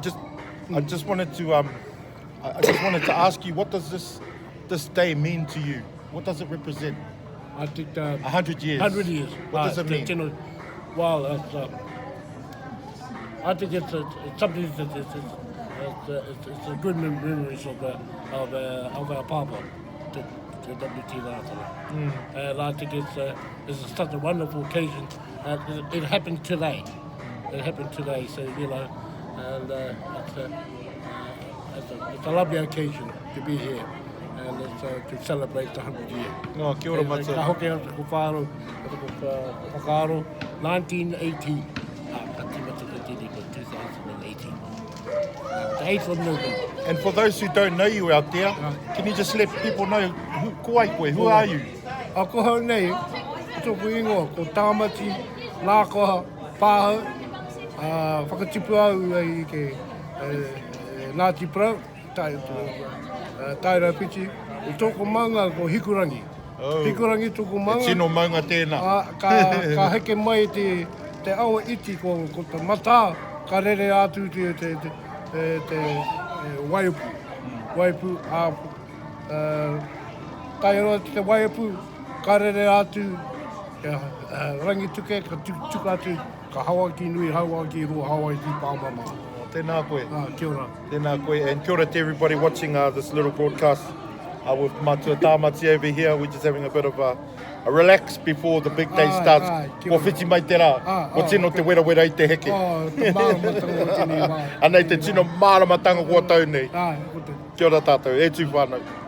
Just, I just wanted to, um, I just wanted to ask you, what does this, this day mean to you? What does it represent? I think uh, 100 years. 100 years. What does uh, it mean? Tino, well, it's, uh, I think it's, it's, it's something that it's, it's, it's, uh, it's, it's a good memories of, uh, of, uh, of our papa, the, the WT Rātana. Mm. And I think it's, uh, it's such a wonderful occasion. Uh, it, it happened today. It happened today, so, you know, and uh, it's, a, uh, it's, a, it's a lovely occasion to be here and it's, uh, to celebrate the 100 year. No, kia ora, Matua. Ka hoki au te whakaaro, te whakaaro, 1918. Ah, ka tīmata te tini ko 2018. The 8th of November. And for those who don't know you out there, can you just let people know who, ko ai koe, who are you? A ko hau nei, tōku ingoa, ko Tāmati Rākoha Pāhau, uh, whakatipu au i ke e, Ngāti Porou, tai, uh, Tairāwhiti, i tōku maunga ko Hikurangi. Oh. Hikurangi tōku maunga. He tino maunga tēnā. A, ka, ka heke mai te, te awa iti ko, ko te matā, ka rere atu te, te, te, te, te e, waiapu. Mm. Waiapu, a, uh, tae roa te waiapu, ka rere atu, uh, Rangituke, ka tuka atu, ka Hawaiki nui, Hawaiki roa, Hawaiki pāmama. Oh, tēnā koe. Ah, kia ora. Tēnā koe, and kia ora to everybody watching uh, this little broadcast uh, with Matua Tāmati over here. We're just having a bit of a, a relax before the big day Ai, starts. ai, kia Kua ora. whiti mai te rā, Ah, kua ah, tino te werawera i te heke. Oh, te māramatanga o tēnei wā. Anei te tino māramatanga kua tau nei. Ai, ko te. Kia ora tātou, e tū whānau.